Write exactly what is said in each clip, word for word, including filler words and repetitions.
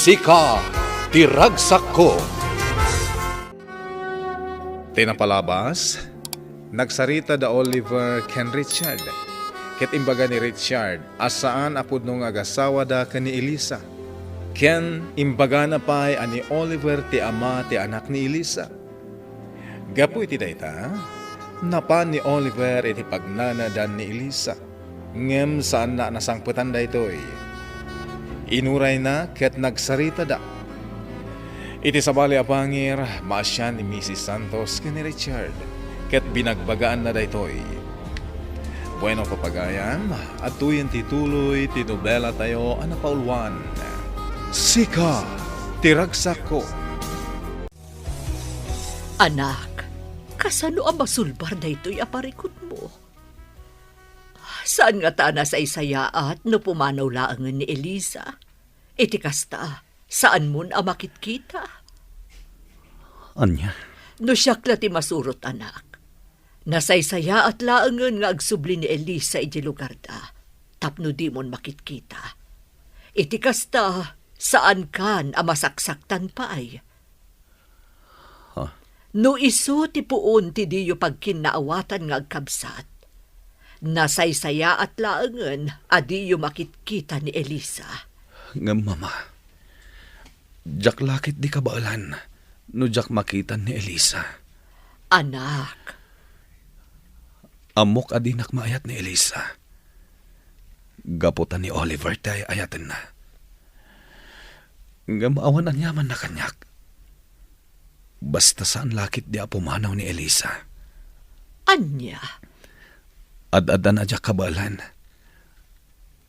Sika ti ragsakko. Ti napalabas, nagsarita da Oliver ken Richard, ket imbaga ni Richard a saan a pudno nga agasawada ken ni Elisa. Ken imbagana pay a ni Oliver ti ama ti anak ni Elisa. Gapu iti dayta, napan ni Oliver iti pagnanadan ni Elisa, ngem saanna a nasangpetan daytoy. Inurayna ket nagsaritada. Iti sabali a pangir, maasian ni Missus Santos ken ni Richard, ket binagbagaanna daytoy. Bueno, papagayam, adtoyen ti tuloy ti nobela tayo a napauluan, Sika ti Ragsakko. Anak, kasano a masulbar daytoy a parikutmo? Saan ngata a nasaysayaat no pumanaw laengen ni Elisa? Iti kasta, saanmon a makitkita. Ania? No siak la ti masurot, anak, nasaysayaat laengen nga agsubli ni Elisa idiay lugarda tapno dimon makitkita. Iti kasta, saankan a masaksaktan pay. Ha? No isu ti puon ti diyo pagkinnaawatan nga agkabsat, nasaysayaat laengen a diyo makitkita ni Elisa. Ngem, Mama, diak la ketdi kabaelan no diak makitan ni Elisa. Anak. Ammok a dinak maayat ni Elisa. Gapu ta ni Oliver ti ay-ayatenna. Ngem awan aniamanna kaniak. Basta saan la ketdi a pumanaw ni Elisa. Ania? Ad-addan a diak kabaelan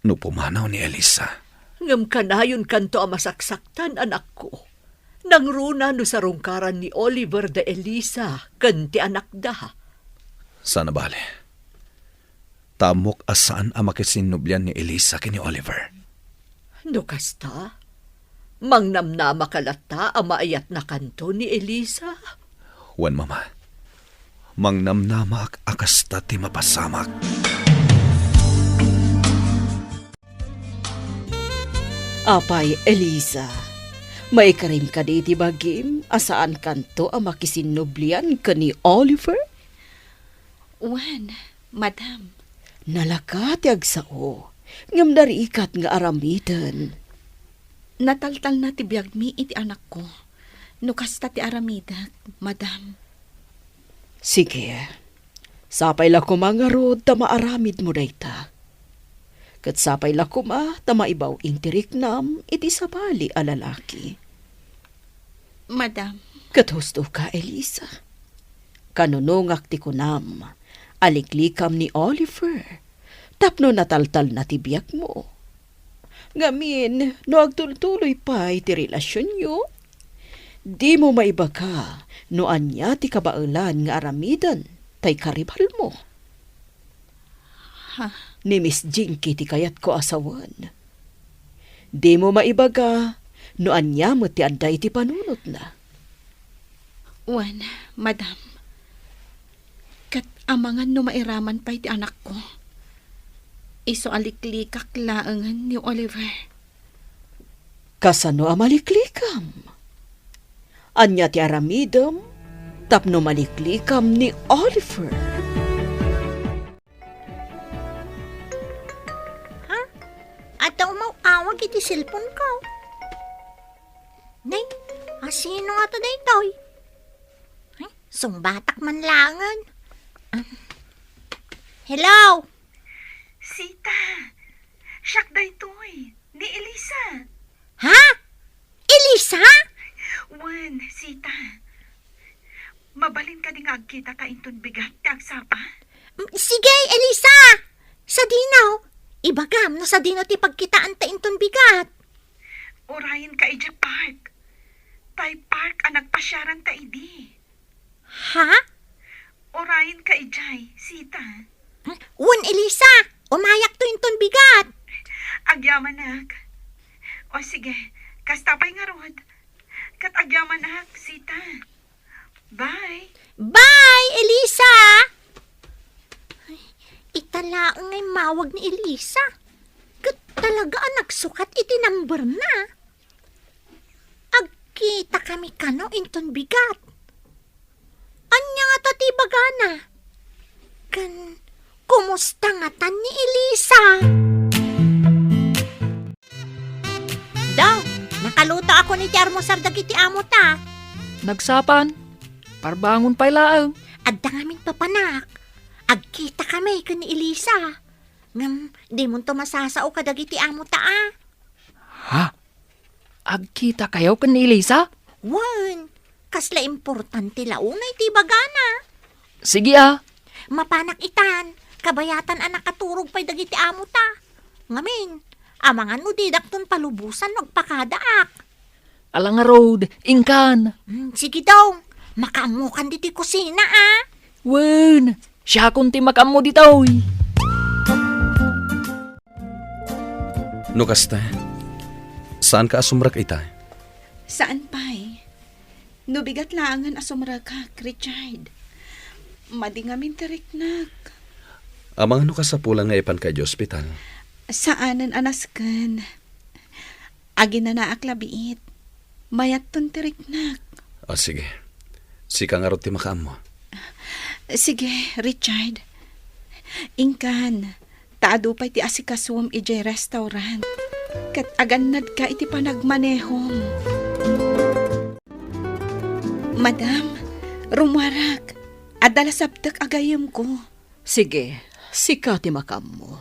no pumanaw ni Elisa. Ngem kanayonkanto a masaksaktan, anakko. Nangruna no sarungkaran ni Oliver da Elisa ken ti anakda. Saan a bale. Ta ammok a saan a makisinnublian ni Elisa ken ni Oliver. No kasta, mangnamnamaka latta a maayatnakanto ni Elisa? Wen, Mama. Mangnamnamaak a kasta ti mapasamak. Apay Elisa, maikarim kadi iti bagim a saankanto a makisinnublian ken ni Oliver? Wen, madam. Nalaka ti agsao, ngem dariikat nga aramiden. Nataltalna ti biagmi iti anakko. No kasta ti aramidek, madam. Sige. Sapay la koma ngarud ta maaramidmo dayta. Ket sapay la koma ta maibaw-in ti riknam iti sabali a lalaki. Madam. Ket husto ka, Elisa. Kanunongak ti kunam a liklikam ni Oliver tapno nataltalna ti biagmo. Ngamin, no agtultuloy pay ti relasionyo, dimo maibaga no ania ti kabaelan nga aramiden tay karibalmo. Ha? Ni Miss Jinky ti kayatko a sawen. Dimo maibaga no ania met ti adda iti panunotna. Wen, madam. Ket amangan no mairaman pay ti anakko. Isu a liklikak laengen ni Oliver. Kasano a maliklikam? Ania ti aramidem tapno maliklikam ni Oliver? Ha? Adda umaw-awag iti cellphone ko. Nay, asino ngata daytoy? Ay, sungbatak man laengen. Ah. Hello? Sita, siak daytoy, ni Elisa. Ha? Elisa? Wen, Sita. Mabalin kadi nga agkitata inton bigat ti agsapa? Mm, sige, Elisa! Sadino? Ibagam no sadino ti pagkitaanta inton bigat. Urayenka idiay park. Tay park a nagpasiaranta idi. Ha? Urayenka idiay, Sita. Wen, Elisa, umayakto inton bigat. Agyamanak. O sige, kasta pay ngarud. Ket agyamanak, Sita. Bye. Bye, Elisa! Ay, ita laeng nga immawag ni Elisa. Ket talaga a nagsukat iti number na. Mikano inton bigat? Ania ngata ti ibagana? Ken kumusta ngatan ni Elisa? Daw, nakaluto ako ni ti almusar dagiti amo ta. Nagsapa, parbangon pay laeng. Adda ngamin papanak. Agkita kami ken ni Elisa. Ngem, dimonto masasao kadagiti amo ta, a? Ha? Agkita kayo ken ni Elisa? Wen, kasla importante la unay ti ibagana. Sige, a. Mapanak itan, kabayatan a nakaturog pay dagiti amo ta. Ngamin, amangan no didakton palubosan no agpakadaak. Ala ngarud, inkan. Hmm, sige dong, makaammokan ditoy kusina, a. Wen, siakon ti makaammo ditoy. No kasta, saanka a sumrek ita? Saan pay. No bigat laengen a sumrekak, Richard. Madi ngamin ti riknak. Amangan no kasapulan nga ipanka iti ospital? Saanen a nasken. Aginanaak la biit. Mayatton ti riknak. O, sige. Sika ngarud ti makaammo. Sige, Richard. Inkan, ta adu pay ti asikasom idiay restaurant. Ket agannadka iti panagmanehom. Madam, rummuarak. Adda la sabtek a gayyemko. Sige, sika ti makaammo.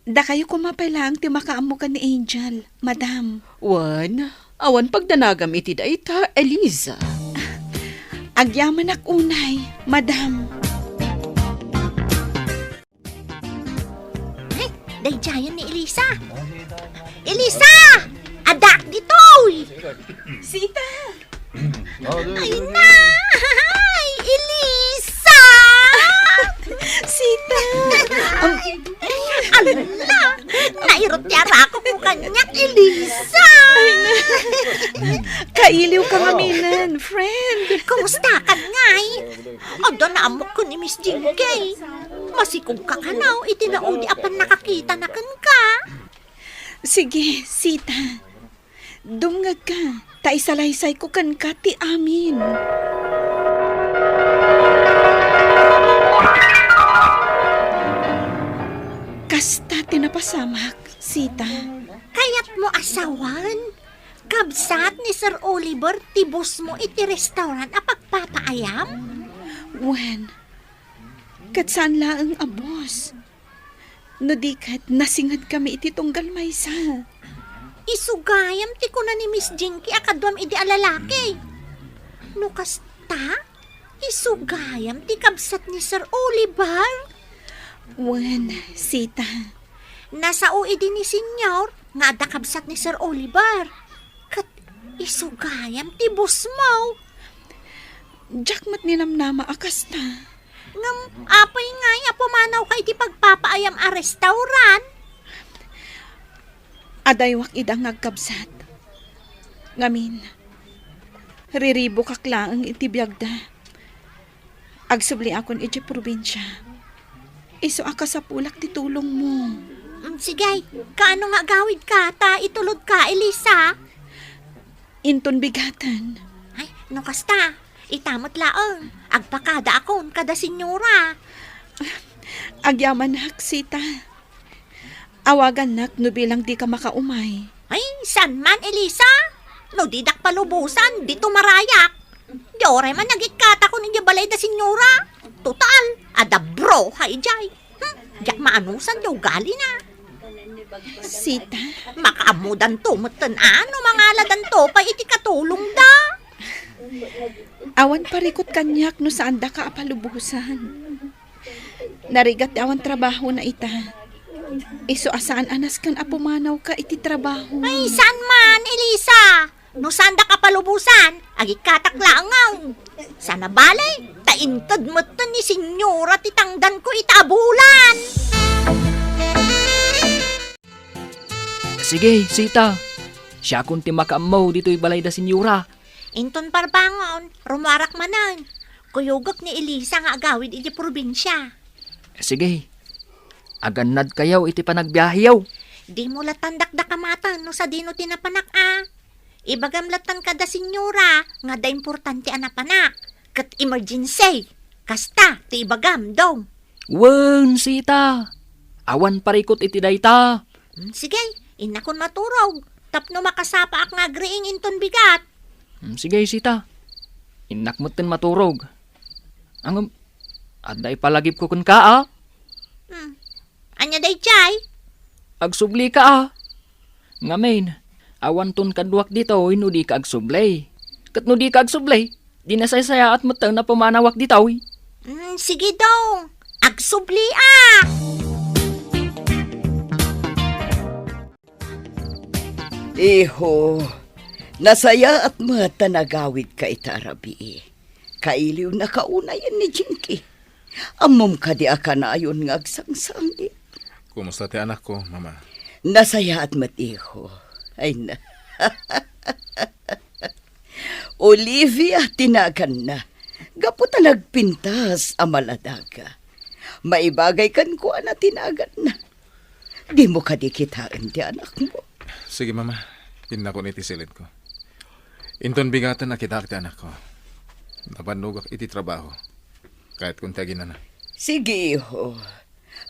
Dakayo koma pay laeng ti makaammo ken ni Angel, madam. Wen, awan pagdanagam iti dayta, Eliza. Agyamanak unay, madam. Ay, daydiayen ni Elisa. Elisa! Addaak ditoy! Sita! Ay, nay! Elisa! Sita! Ala! Nairut ti arakok mo kaniak, Elisa! Ay, na. Kailiw ka ngaminen, friend. Kumusta ka, ngay? Adda naammok ken ni Miss Jinky. Masikog ka kano iti naudi a pannakakitana kenka. Sige, Sita. Dumngegka, ta isalaysayko kenka ti amin. Kasta ti napasamak, Sita. Kayatmo a sawen, kabsat ni Sir Oliver ti boss mo iti restaurant a pagpapaayam? Wen, ket saan laeng a boss. No di ket, nasingedkami iti tunggal maysa. Isu gayam ti kuna ni Miss Jinky a kaduam idi a lalaki. No kasta, isu gayam ti kabsat ni Sir Oliver. Wen, Sita. Nasao idi ni Senyor nga adda kabsat ni Sir Oliver. Ket isu gayam ti boss mo. Diak met ninamnama a kasta. Ngem apay ngay a pumanawka iti pagpapaayam a restaurant? Adaywak ida nga agkabsat. Ngamin, riribukak laeng iti biagda. Agsubliakon iti probinsia. Isu a kasapulak ti tulongmo. Mm, sige, kaano nga agawidka ta itulodka, Elisa? Inton bigaten. Ay, no kasta, ita met laeng, agpakadaakon kada senyora. Agyamanak, Sita. Awagannak no bilang dika makaumay. Ay, saan man, Elisa? No didak palubosan, dito marayak. Di oray man nagikkatakon idiay balay da senyora. Total, adda bruha idiay. Hmm, diak maanusan ti ugalina. Sita. Makaammodanto metten a no mangaladanto pay iti katulongda. Awan parikut kaniak no saandaka a palubosan. Narigat ti awan trabahona ita. Isu a saan a nasken a pumanawka iti trabaho. Ay, saan man, Elisa? No saandak a palubosan, agikkatak laengen. Saan a bale, ta inted metten ni senyora ti tangdanko ita a bulan. Sige, Sita. Siakon ti makaammo ditoy balay da senyora. Inton parbangon, rummuarak manen. Kuyogek ni Elisa nga agawid iti probinsia. Sige. Agannadkayo iti panagbiaheyo. Dimo lattan dakdakamaten no sadino ti napanak a. Ibagam lattan kada senyora nga adda importante a napanak, ket emergency. Kasta ti ibagam, Dong. Wen, sita. Awan parikut iti dayta. Hmm, sige, innakon maturog. Tapno makasapaak nga agriing inton bigat. Hmm, sige, sita. Innak metten maturog. Ngem, adda ipalagipko kenka, a? Hmm. Ania daydiay? Agsubli ka, a. Ngamin, awanton kaduak ditoy no di ka agsubli. Ket no di ka agsubli, di nasaysayaat met a pumanawak ditoy. Hmm, sige, Dong. Agsubli, a. Iho, nasayaat met ta nagawidka ita a rabii. Kailiwnaka unayen ni Jinky. Ammom kadi a kanayon nga agsangsangit? Kumusta ti anakko, Mama? Nasayaat met, iho. Ay na. Olivia ti naganna. Gapu ta nagpintas a maladaga. Maibagay kenkuana ti naganna. Dimo kadi kitaen ti anakmo? Sige, Mama. Innakon iti siledko. Inton bigaten a kitaak ti anakko, nabannogak iti trabaho. Kayatkon ti aginana. Sige, iho.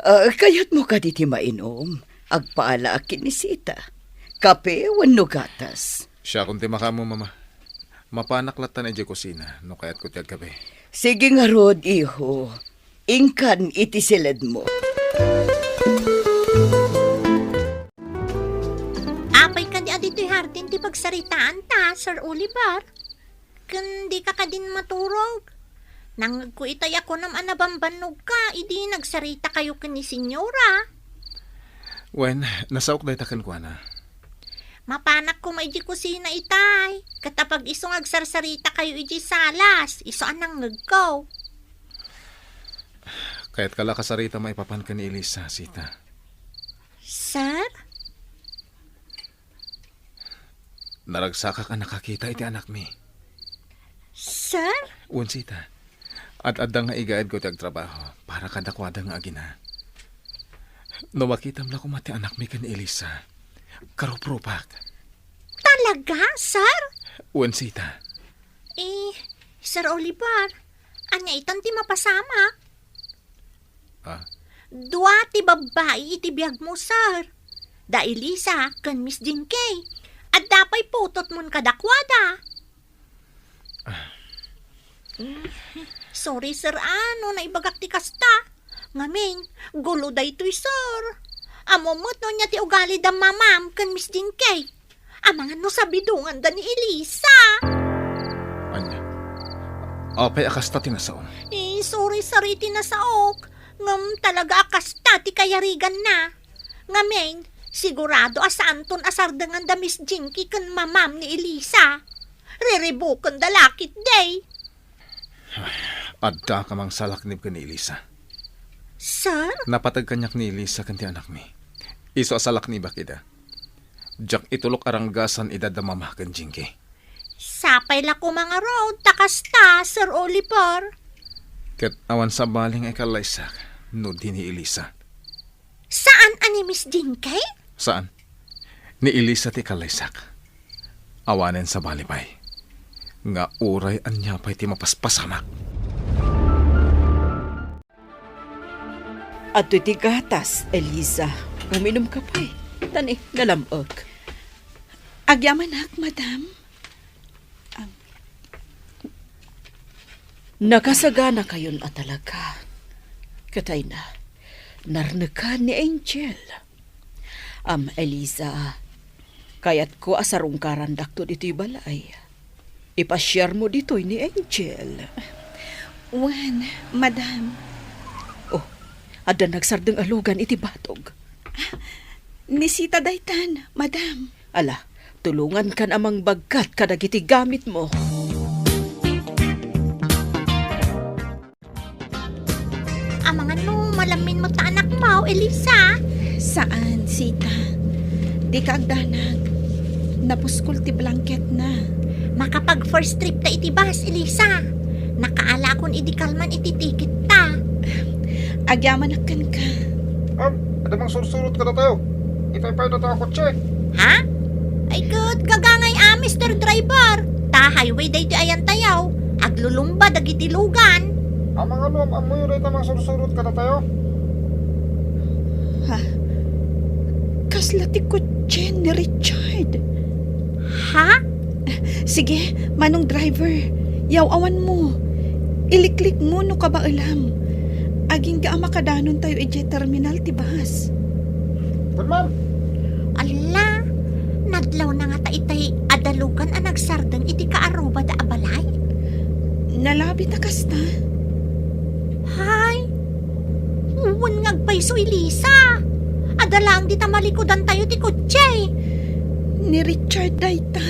Ah, kayatmo kadi ti mainom? Agpaalaak ken ni Sita. Kape wenno gatas? Siakon ti makaammo, Mama. Mapanak lattan idiay kusina no kayatko ti agkape. Sige ngarud, iho. Inkan iti siledmo. Apay kadi a ditoy hardin ti pagsaritaanta, Sir Oliver? Ken dika kadin maturog? Nangngegko itay a kunam a nabambannogka idi nagsaritakayo ken ni Senyora. Wen, nasaok dayta kenkuana. Mapanak koma idiay kusina itay. Ket apag-isu nga agsarsarita kayo idiay salas, isu a nangngegko. Kayatka la kasarita maipapan ken ni Elisa, Sita. Sir? Naragsakak a nakakita iti anakmi. Sir? Wen, Sita. Ad-adda nga igaedko ti agtrabaho para kadakuada nga agina. No makitam la koma ti anakmi ken ni Elisa, karuprupak. Talaga, sir? Wen, Sita. Eh, Sir Oliver, ania itan ti mapasamak? Ah? Dua ti babbai iti biagmo, sir. Da Elisa ken Miss Jinky. Adda pay putotmon kadakuada. Ah. Mm, sorry, sir, a no naibagak ti kasta. Ngamin, gulo daytoy, sir. Ammom met no ania ti ugali da mamam ken Miss Jinky. Amangan no sabidonganda ni Elisa. Ania? Apay a kasta ti nasaom? Eh, sorry, sir, iti nasaok. Ngem talaga a kasta ti kayariganna. Ngamin, sigurado a saanton a sardengan da Miss Jinky ken mamam ni Elisa. Riribukenda la ketdi. Ay, adda ka mangsalaknib ken ni Elisa. Sir? Napateg kaniak ni Elisa ken ti anakmi. Isu a salaknibak ida. Diak itulok a ranggasan ida da mama ken Jinky. Sapay la koma ngarud ta kasta, Sir Oliver. Ket awan sabali nga ikallaysak no di ni Elisa. Saan a ni Miss Jinky? Saan. Ni Elisa ti ikallaysak. Awanen sabali pay nga uray ania pay ti mapaspasamak. Adtoy ti gatas, Elisa. Uminum ka pay. Tani, nalam-ek. Agyamanak, madam. Am, nakasaganakayon a talaga. Ket ay na, narnekan ni Angel. Am, Elisa, kayatko a sarungkarandakto ditoy balay. Ipasiarmo ditoy ni Angel. Wen, madam. Oh, adda nagsardeng a lugan iti batog. Ni Sita daytan, madam. Ala, tulongankan a mangbagkat kadagiti gamitmo. Amangan no malammin met ta anakmo, Elisa? Saan, Sita. Dika agdanag. Napuskol ti blanketna. Makapag first trip ta iti bus, Elisa. Nakaalakon idi kalman iti ticket ta. Agyamanak kenka. Am, adda mangsursurot kadatayo. Ipaypayda ta a kotse. Ha? Ay ket, gagangay amin. Mister Driver, ta highway daytoy ayantayo. Aglulumba dagiti lugan. Amangan no am-ammoyo dayta mangsursurot kadatayo? Ha? Kasla ti kotse ni Richard. Ha? Sige, Manong Driver, yaw-awanmo. Iliklikmo no kabaelam. Agingga a makadanontayo idiay terminal ti bus. Wen, ma'am. Alla, nadlawna ngata itay adalugan a nagsardeng iti kaarrubada a balay? Nalabit a kasta. Hay, wen nga agpayso, Elisa. Adda laeng dita malikudantayo ti kotse. Ni Richard dayta.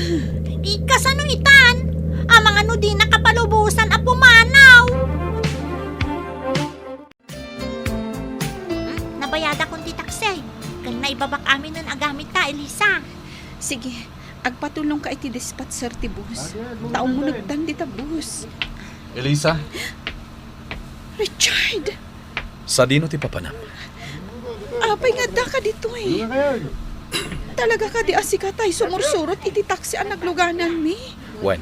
Kasano itan? Amangan no dina kapalubosan a pumanaw. Hmm, nabayadakon ti taksi. Ken naibabak amin a gamit ta, Elisa. Sige, agpatulongka iti dispatcher ti bus. Ta ummunegtan dita bus. Elisa? Richard! Sadino ti papanam? Apay nga addaka ditoy? Talaga kadi a sika tay sumursurot iti taksi a naglugananmi? Wen.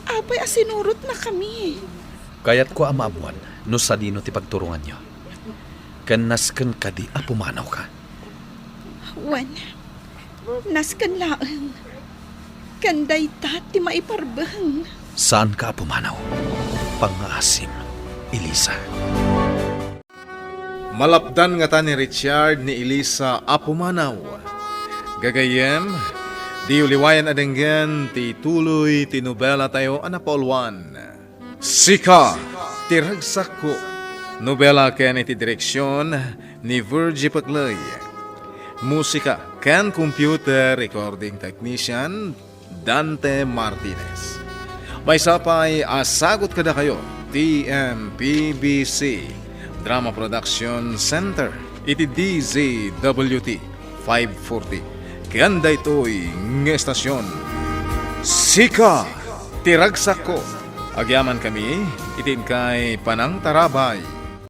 Apay a sinurotnakami? Kayatko a maammuan no sadino ti pagturonganyo. Ken nasken kadi a pumanawka? Wen, nasken laeng. Ken dayta ti maiparbeng. Saanka a pumanaw. Pangngaasim, Elisa. Malapdan ngata ni Richard ni Elisa a pumanaw. Gagayyem, diyo liwayan a denggen ti ituloy ti nobelatayo a napauluan. Sika ti ragsakko. Nobela ken iti direksion ni Virgie Paclay. Musika ken computer recording technician Dante Martinez. Maysa pay a sagut kadakayo ti M P B C Drama Production Center iti D Z W T five forty. Ken daytoy nga estasyon, Sika ti Ragsakko. Agyamankami iti inkay panangtarabay.